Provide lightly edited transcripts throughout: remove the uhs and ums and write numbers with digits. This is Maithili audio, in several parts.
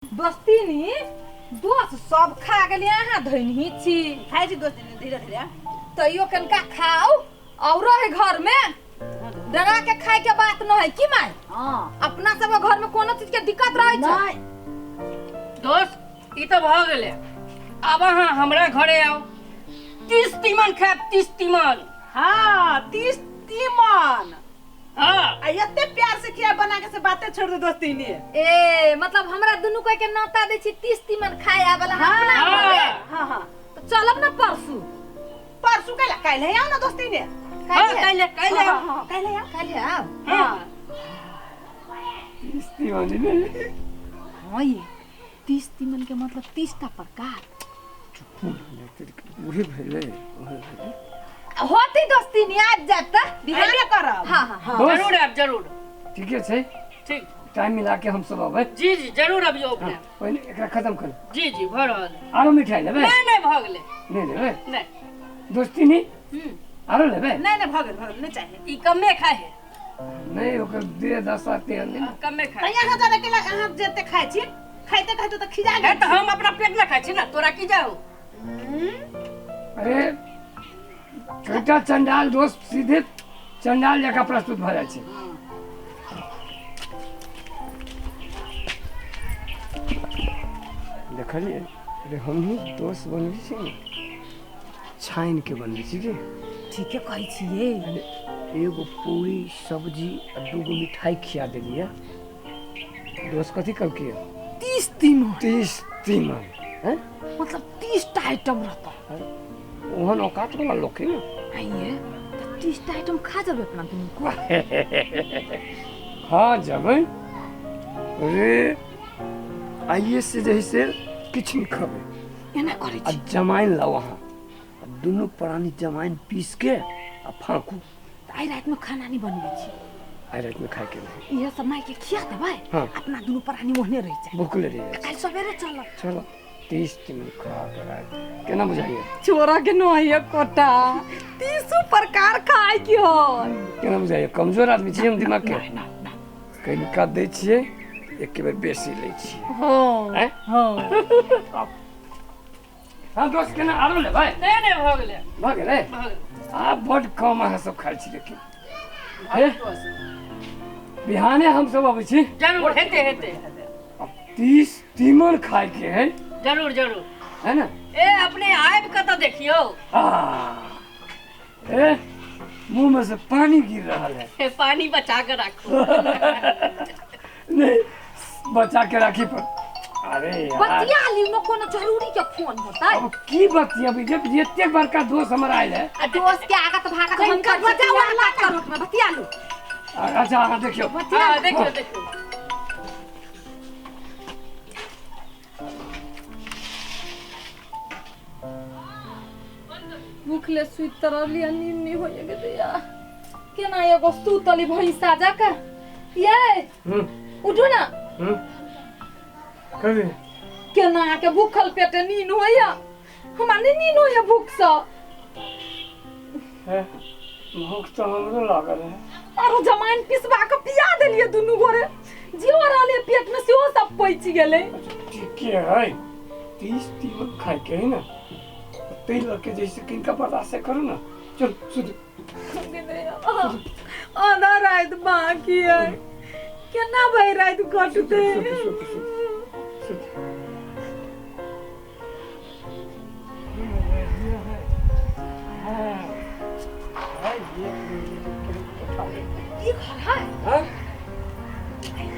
दोस्तीनी दोस्त सब खा गेली अहाँ धैनही छी। खाइ छी दोस्तीनी धीरे धीरे। तैयो कनिका खाउ औरो है घर में डरा के खाए के बात न है की माय? हाँ। अपना सब घर में कोनो चीज के दिक्कत रहे छै? नहीं। दोस्त ई तो भ गेले, आब अहाँ हमरा घरे आउ, 30 तीमन खायब, 30 तीमन। हाँ 30 तीमन। हाँ। आ एते प्यार से खिया बना के से बातें छोड़ दे दोस्ती ने। ए मतलब हमरा दुनू कोई के नाता दे छी 30 तीमन खाए आबला हाँ, अपना हाँ। घरे। हाँ, हाँ। तो चलब ना परसू। परसू काल्हि काल्हि आउ ना दोस्ती ने। हाँ, काल्हि, काल्हि आउ। हाँ, हाँ, काल्हि आउ। काल्हि आउ। हाँ। 30 तीमन ने। हाँ ये 30 तीमन के मतलब 30 टा प्रकार। उहे भेलै, उहे भेलै। होती दोस्ती नहीं आज जात त बिहाने करब। हाँ, हाँ, हाँ। दोस्त। जरूर आब, जरूर। ठीके छै। ठीक। टाइम मिला के हम सब अबै। जी जी जरूर अबियौ अपने। हाँ, पहिने एकरा खत्म करू। जी जी भऽ रहल है। आरो मिठाई लेबै? नहीं नहीं भऽ गेलै। नहीं लेबै? नहीं। दोस्ती नहीं? हम्म। आरो लेबै? नहीं नहीं भऽ गेल, भऽ गेल, नहीं चाहिए। ई कमे खाए है। नहीं ओकर देह दशा तेहन नहीं। हाँ, कमे खाए। तऽ यहाँ जाने के लिए अहाँ जते खाइ छी, खाइते खाइते तऽ खिजा है गेल। तऽ हम अपना पेट ला खाइ छी ना, तोरा की जाऊ? अरे छोटा चंडाल दोस्त सीधे चंडाल जकाँ प्रस्तुत भऽ जाइ छै। देखलियै अरे हमहूँ दोस्त बनबै छी ने, छानि के बनबै छी की। ठीके कहै छियै। अरे एगो पूरी सब्जी आ दूगो मिठाई खिया देलियै, दोस्त कथी कहलकै? 30 तीमन। 30 तीमन, हैं? मतलब 30 टा आइटम रहता। ओहन औकात वाला लोग है ना। आइए तो 30 टा आइटम खा जाबे अपना दुनू को। खा जाबे। अरे आइए से जैसे किछु नहीं खाबे। एना करै आ छी। जमाइन लाओ अहाँ, आ दुनू प्राणी जमाइन पीस के आ फाँकू। तऽ आइ रातिमे खाना नहीं बनबै छी। आइ रातिमे खाय के नहीं। इहे सब माय के खिया देबै। हाँ। अपना दुनू प्राणी ओहने रहि जाय। भूखले रहि जाइ। काल्हि सवेरे चलब। चलो 30 तीमन खा के राति केना बुझाइए? छोरा के नहिए कोटा 30 प्रकार खाय के है। केना बुझाइए? कमजोर आदमी छी हम दिमाग के। ना ना कनिका दै छियै एक बेर बेसी लै छियै। हाँ, हैं? हाँ। हाँ दोस्त केना आरो लेबै? नहीं नहीं भऽ गेलै। भऽ गेलै? भऽ गेलै। आब बड्ड कम अहाँ सब खाइ छी लेकिन। हे? बिहाने हम सब अबै छी। जरूर हेतै हेतै। अब 30 तीमन खाय के है। जरूर जरूर। है ना? ए अपने आबि कऽ तऽ देखियौ। आ, ए मुंह में से पानी गिर रहा है। ए, पानी बचा के राखू। नहीं बचा के राखी पर। अरे यार। बतिया लियौ न, कोनो जरूरी के फोन होतै। अब की बतियाबी जब एतेक बड़का दोस्त हमर आयल है। आ दोस्त के आगत भागत हम कर बतिया वाला करू, बतिया लू। अच्छा अहाँ देखियौ। हाँ, देखियौ देखियौ। भूखले सुति रहली आ नींद नहीं होइए गे दैया। केना एगो सुतली भैंसा जकाँ। ये उठू ना। कभी केना के भूखल पेटे नींद होइया? हमरा नहीं नींद होइया भूख से। भूख तो हमरो लागल है। आरो जमाइन पिसवा के पिया देलिए दुनू गोरे, जे रहले पेट में सेहो सब पचि गेलै। ठीके है, 30 तीमन खाय के है ना, तै लऽ के जैसे किनका बर्दाश्त करू ना। चल सुत। आधा राति बाकी है, केना भरि राति कटतै? ई घर है? हाँ?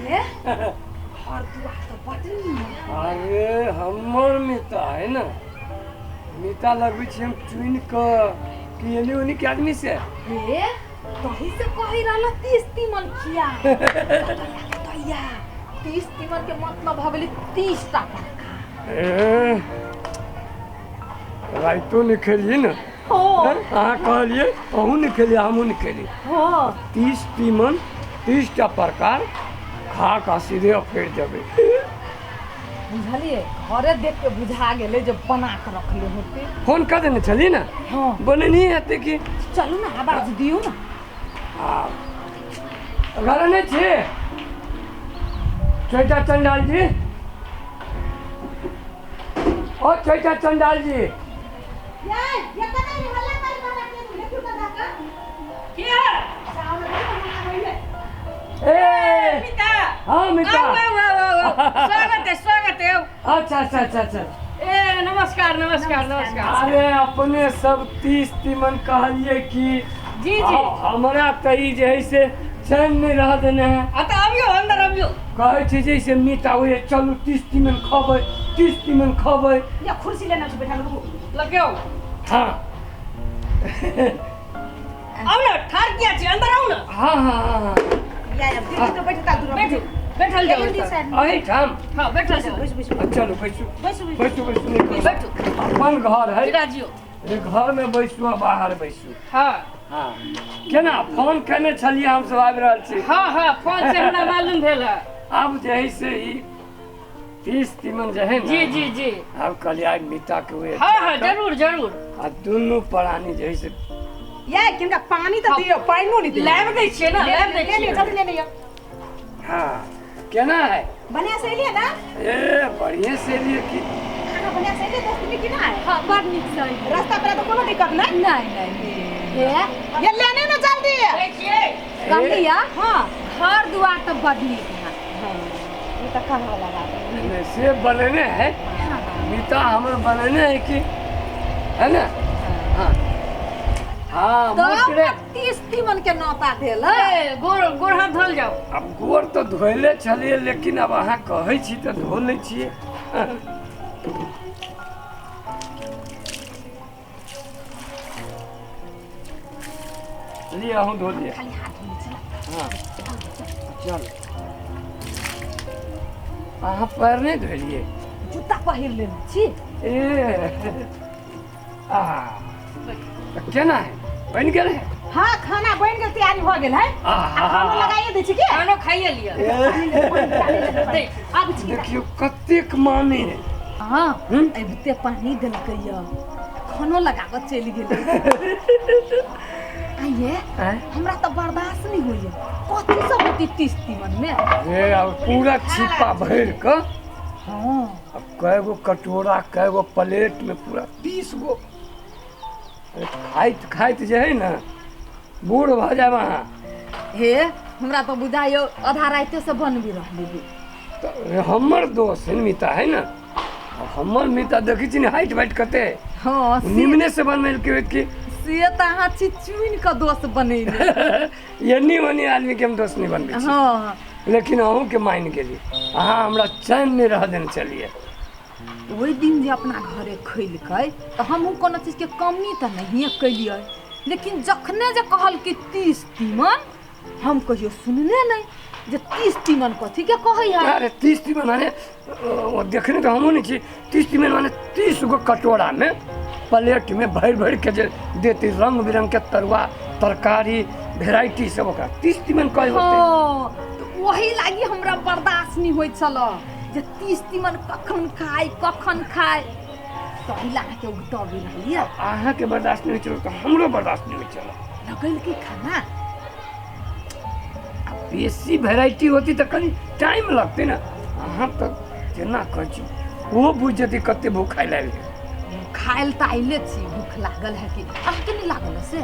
ये घर दुआर तो बड नीक। अरे हमर मिता है ना, मिता लगबै छी हम चुनि कऽ कि एनी ओनी के आदमी से। हे तही से कहि रहल 30 तीमन खिया। तैया 30 तीमन के मतलब भऽ गेलै 30 टा प्रकार। ए राइतो नहि खेलियै ने। हाँ। अहाँ कहलियै अहूँ नहि खेलियै हमहूँ नहि खेलियै। हाँ। 30 तीमन 30 टा प्रकार खा कऽ सीधे फेर जेबै। बुझलियै घरे देख के बुझा गेलै जे बना के रखले होते। फोन कऽ देने छलियै ने? हाँ। बनेने हेतै कि? चलू ना आवाज दियौ ना। आ घर नहि छी? चैता चंडाल जी? ओ चैता चंडाल जी ये ये कना रे हल्ला कर कर के देखियो का धाका के है सामने हल्ला होइले। ए मिता। हां मिता, आओ आओ आओ आओ, स्वागत है स्वागत है। अच्छा अच्छा अच्छा अच्छा। ए नमस्कार नमस्कार नमस्कार। अरे अपने सब 30 तीमन कहलिए कि जी जी हमरा त ई जे है से चैन नहीं रह देने है। आ त अबियो अंदर अबियो। कहै छै जैसे मीता हुए चलू 30 तीमन खबै 30 तीमन खबै। या कुर्सी लेना छ बैठा रुको लगियो। हां आउ ना, ठार किया छी, अंदर आउ ना। हां हां हां या या दीदी तो बैठता दूर बैठू बैठल जाओ अही ठाम। हां बैठल जाओ। बैसू बैसू चलू बैसू बैसू बैसू बैसू बैठू। अपन घर है विराजियो, घर में बैसू आ बाहर बैसू। हां हां केना फोन केने छलियै हम सब आबि रहल छी। हां हां फोन से हमरा मालूम भेल है। आब जे है से ई 30 तीमन जे है ना। जी जी जी। आब कहलियै मीता के हुए। हां हां जरूर जरूर। आ दुनू प्राणी जे है से या किनका पानी त दियो, पानिओ नहीं दियो। लाब दै छियै ना, लाब दै छियै। जल्दी ले लियो। हां केना है बढ़िया से लिए ना? ए बढ़िया से लिए की खाना बढ़िया से लिए दोस्त की ना है? हां बड़ नीक से। रास्ता पर तो कोनो दिक्कत नहीं? नहीं नहीं। ए ये लेने ना जल्दी देखिए कहलिया। हां घर दुआर तो बड़ नीक है। हां ई त कहवा वाला बात नहीं से बनेने है मीता हमर बनेने है कि है ना। हां हां मोटरे 30 तीमन के नौता भेल। ए गोर गोर हाथ धोल जाओ। अब गोर तो धोले छलिए लेकिन अब अहाँ कहै छी त धो लै छियै। लिअ अहूँ धो लिअ। खाली हाथ धोने छी। हां चल अहाँ पैर नहीं धोलिए? जूता पहिर लेने छी। ए आ केना है बनि गेल है? हां खाना बनि गेल, तैयारी भ गेल है। आ खानो लगाइए दै छी की? खानो खाइए लिअ। आब छी देखियो कतेक माने है। हां अबिते पानी देलकै य, खानो लगा के चलि गेलै। आइए हमरा त बर्दाश्त नहीं होइए। कथी सब होती 30 तीमन में? ए अब पूरा छिपा भरि क। हां अब कय गो कटोरा कय गो प्लेट में पूरा 30 गो। अरे खाइत खाइत जे है ना बूढ़ भ जाब अहाँ। हे हमरा तो बुझाइयो आधा राते से बनबी रहली। तो हमर दोस्त है मीता है ना, हमर मीता देखै छी ने हाइट वाइट कते। हां निमने से बनल के होत कि से त अहाँ छी चुनि क दोस्त बनेने। एनी ओनी आदमी के हम दोस्त नहीं बनबै छी। हां लेकिन अहूँ के मान गेली, अहाँ हमरा चैन नहीं रह देने चलिए। ओहि दिन जे अपना घरे खैलकै त हमहूँ कोनो चीज के कमी त नहिए कैलियै, लेकिन जखने जे कहल कि 30 तीमन, हम कहियो सुनने नहीं जे 30 तीमन कथी के कहै है। अरे 30 तीमन माने वो देखने तो हमहूँ नहीं छी। 30 तीमन माने 30 गो कटोरा में प्लेट में भरि भरि के जे देती रंग बिरंग के तरुआ तरकारी वेराइटी सब ओकरा 30 तीमन कहै होतै। तो वही लागी हमरा बर्दाश्त नहीं होइत छल जे 30 तीमन कखन खाय कखन खाय, तही लागे उगतबे रहलियै। अहाँके बर्दाश्त नहीं होइ छल तऽ हमरो बर्दाश्त नहीं होइ छल। लगल की खाना बेसी वेराइटी होती तऽ कनि टाइम लगतै ना। अहाँ तऽ जेना कहै छी ओहो बुझि जेतै कते भूखायल आयल है। खायल तऽ आयले छी, भूख लागल है कि अहाँके नहीं लागल है से?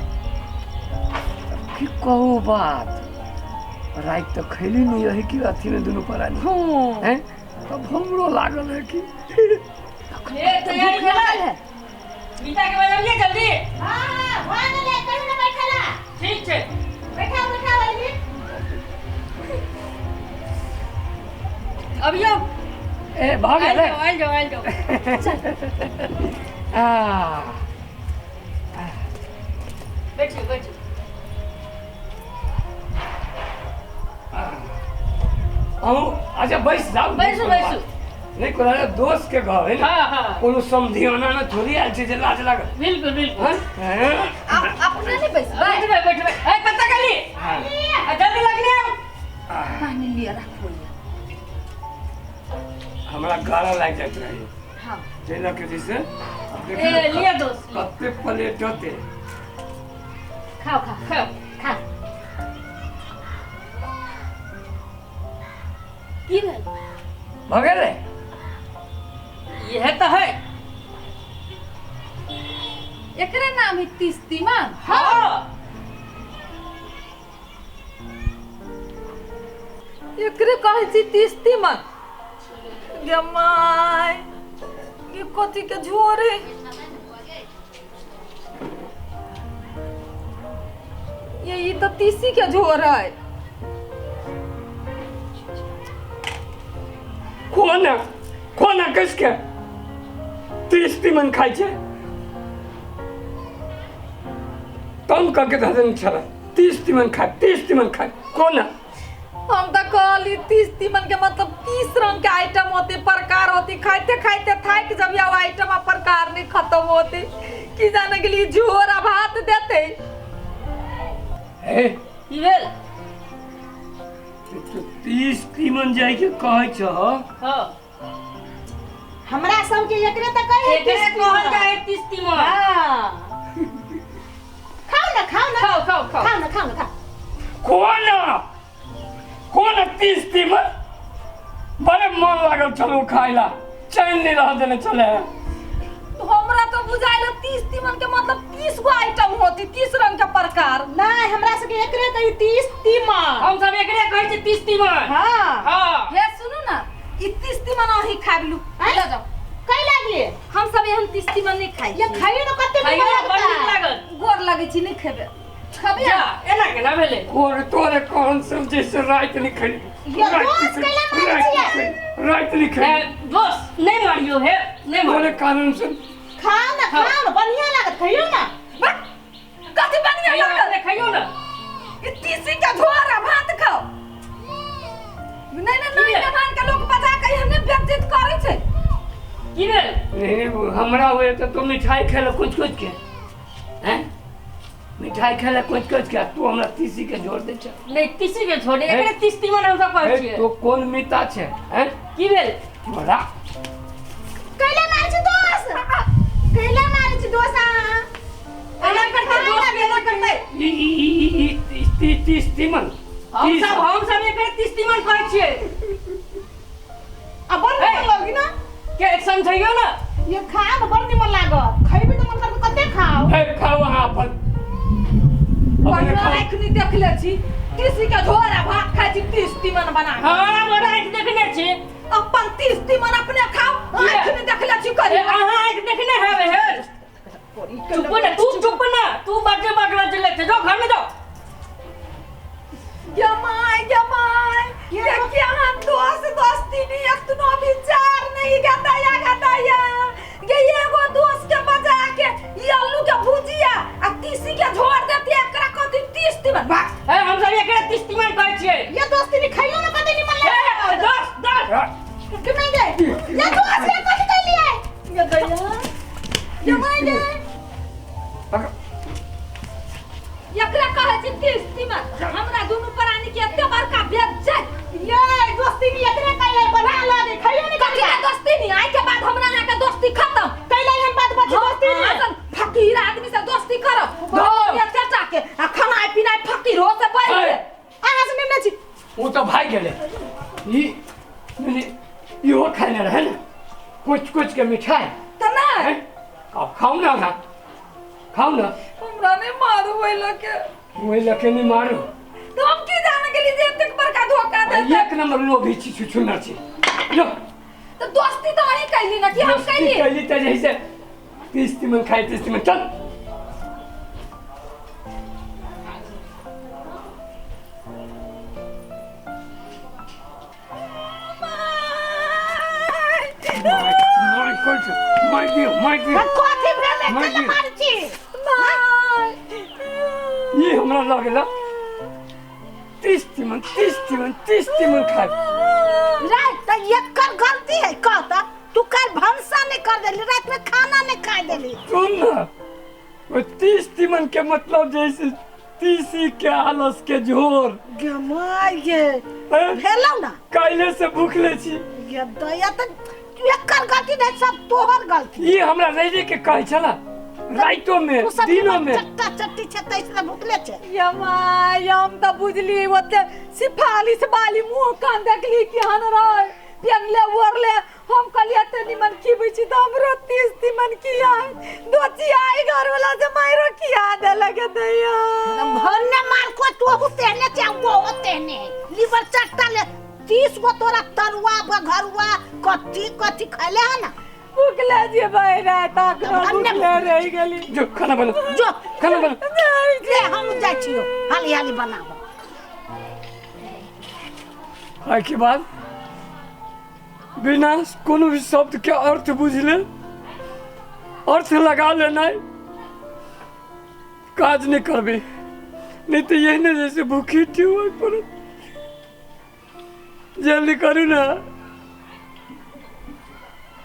की कहू बात, राति तऽ खैली नहीं रही कि अथी में दुनू प्राणी। हाँ तब हमरो लागल है कि तैयारी भेल है। मीता के बजालिए जल्दी। हां हां भ गेलै, कहियो ना बैठला। ठीक छै बैठा बैठा वही। अबियो ए भ गेलै। आइल जाओ आइल जाओ। आ बैठू बैठू। अहूँ अच्छा बैस जाउ। बैसू बैसू। नहीं कोनो दोस्त के घर है ना। हां हां कोनो समधियाना ना थोड़ी आयल छै जे लाज लागल। बिल्कुल बिल्कुल। आप अपने नहीं बैसबै? बैठबै बैठबै। ए कत्ता गेली? हां जल्दी लगने आउ। पानी लिअ राखू। हमरा गारा लागि जाइत रहे। हां जेना के जैसे ए लिअ दोस्त कते प्लेट होते। खाओ खाओ खाओ खाओ। की भेल? भऽ गेलै? यह तो है। नाम है 30 तीमन। हाँ एकरे कहै छी 30 तीमन। गे my, ये कथी के झोर है? ये ई तो तीसी के झोर है। कोना कोना कसके 30 तीमन खाइ छै? तम कऽ के धऽ छलै 30 तीमन खाय, 30 तीमन खाय। कोना? हम तो कहली 30 तीमन के मतलब 30 रंग के आइटम होते, प्रकार होते। खाते खाते थाक जब या आइटम आ प्रकार नहीं खत्म होते। की जाने के लिए झोर आ भात देते। हे की भेल? तो 30 तीमन जाय के कहै छ। हाँ हमरा सब के एकरे त कहे एकरे कहल जाय 30 तीमन। हां खाओ ना, खाओ ना, खाओ खाओ खाओ, खाओ ना, खाओ ना, खाओ। कोना कोना 30 तीमन? बड़े मन लागल छलो खाइला, चैन नहीं रह देने चले। हमरा तो बुझाइल 30 तीमन के मतलब 30 गो आइटम होती, 30 रंग के प्रकार। नहीं हमरा सब के एकरे कही 30 तीमन। हम सब एकरे कहै छी 30 तीमन। हां हां हे सुनू ना, ई 30 तीमन अहीं खाबलू। ले जाओ। कै लागले? हम सब एहन 30 तीमन नहीं खाइ। ये खाइयो न कते खाइयो निमन बड़ नीक लगता। लागत। गोर लगै छी, नहीं खेबे। खेबे? जा एना केना भेलै? और तोरे कौन सब जैसे रात नहीं खाई। ये दोस्त कैला मारै छियै? रात नहीं ए, खाई दोस्त नहीं मारियो, हे नहीं तोरे मारियो। कारण से खाओ ना, खाओ ना, बढ़िया लागत, खाइयो ना। बक, कथी बढ़िया खाइयो लागल? ना, खाइयो ना। ई तीसी के झोर आ भात खाओ। नहीं नहीं नहीं, मेहमान के लोग बजा के हमने बेइज्जत करै छै। की भेल? नहीं नहीं, हमरा हुए तो तू मिठाई खेला कुछ कुछ के हैं, मिठाई खेला कुछ कुछ के, तू हमरा तीसी के झोर दे छ। नहीं तीसी के झोर एकरे 30 तीमन हम सब कहै छियै। तो कोन मिता छै हैं? की भेल? तोरा कैला मारै छी दोस्त? कैला मारै छी दोस्त? एना करतै दोस्त, एना करतै। ई ई ई ई ई 30 तीमन। हम सब एकरे 30 तीमन कहै छियै। आ बड़ निमन लगी ना? के समझैयो ना। ये खाओ ना, बड़ निमन लागत। खइबे त मन करत कते खाओ। हे खाओ अहाँ अपन। अपने बढ़िया खाओ। आँखि नहीं देखले छी, तीसी के झोर आ भात खाइ छी 30 तीमन बना के। हमरा बड़ आँखि देखने छी। अपन 30 तीमन अपने खाओ, आँखि नहीं देखले छी करी। अहाँ आँखि देखने हेबै हे। चुप ना तू, चुप ना तू, बाजे बाजे बाजे लेते जाओ घर में जाओ। गे my, गे my, ये क्या हम दोस्त दोस्ती नहीं एकनो विचार नहीं गताया गताया। गे एगो दोस्त के बजा के ई आलू के भुजिया आ तीसी के झोर देती, एकरा कथी 30 तीमन। भाग। ए हम सब एकरे 30 तीमन कहै छियै। ये दोस्ती नहीं खाइयो ना कते निमन ए, लागत। दोस्त दोस्त के नहीं गए? ये दोस्त के कथी कैलिए? गे दया, गे my गे, एकरा कहै छी 30 तीमन। हमरा दुनू प्राणी के एते बड़का बेइज्जत। ये दोस्ती नहीं एकरे कैले बढ़ा लागे, खाइयो नहीं कथी के दोस्ती नहीं? आइ के बाद हमरा अहाँ के दोस्ती खत्म। कैले हम बात बची दोस्ती नहीं? असन फकीर आदमी से दोस्ती करब दो। ये चाचा के आ खानाय पीनाय फकीर हो से बैठ के। अहाँ से निमने छी। वो तो भाग गेले। ई इहो खाने रहे ना कुछ कुछ के मिठाई त नहीं हैं? अब खाओ ना ना, खाओ ना। हमरा नहीं मारू ओइ लके। ओइ लके नहीं मारू तो हम की जाने के लिए जे एतेक बड़का धोखा देतै? एक नंबर लोभी छी, छुछुनर छी। लो तो दोस्ती तो अहीं कैली ना कि हम दोस्ती कैली? कैली त जैसे 30 तीमन खाइ 30 तीमन। चल मार कोई मार दियो, मार दियो। कथी भेलै? मार कैला दियो। मारै छी? माय, ये हमरा लागला 30 तीमन 30 तीमन 30 तीमन खाइ। रात त एकर गलती है कहता। तू कल भनसा नहीं कर देली, रात में खाना नहीं खा देली। सुन ना, वो 30 तीमन के मतलब जैसे तीसी के आलस के झोर। गे my गे, हैं? भेलौ ना? काल्हे से भूखले छी। गे दया, त एकर गलती नहीं, सब तोहर गलती। ये हमरा रहि के कहै छला राइतो में तू सब दिनो में चट्टा चट्टी छै तैसे भूखले छै। ये my, हम त बुझली ओते सिफारिश बाली मुंह कान देखली केहन रहे, पेनले ओढ़ले। हम कहलिए एते निमन खिबै अबै छी तऽ हमरो 30 तीमन किया दोचियाई घरवाला से मारो किया देलक दैया। भन्ने मार को तू हो तेहने छै, वो हो तेहने लीवर चट्टा ले 30 गो तोरा तरुआ बघरुआ कथी कथी खैले है ना। भुखले जेबै रात अखनो भन्ने भुखले रहि गेली। जो खाना बना, जो खाना बना। ले हम जाइ छियो, हाली हाली बनाबो। खाय के बाद बिना कोनो भी शब्द के अर्थ बुझले अर्थ लगा लेना काज नहीं करबे, नहीं तो यही ना जैसे भूखी हुआ पड़त। जल्दी करू ना।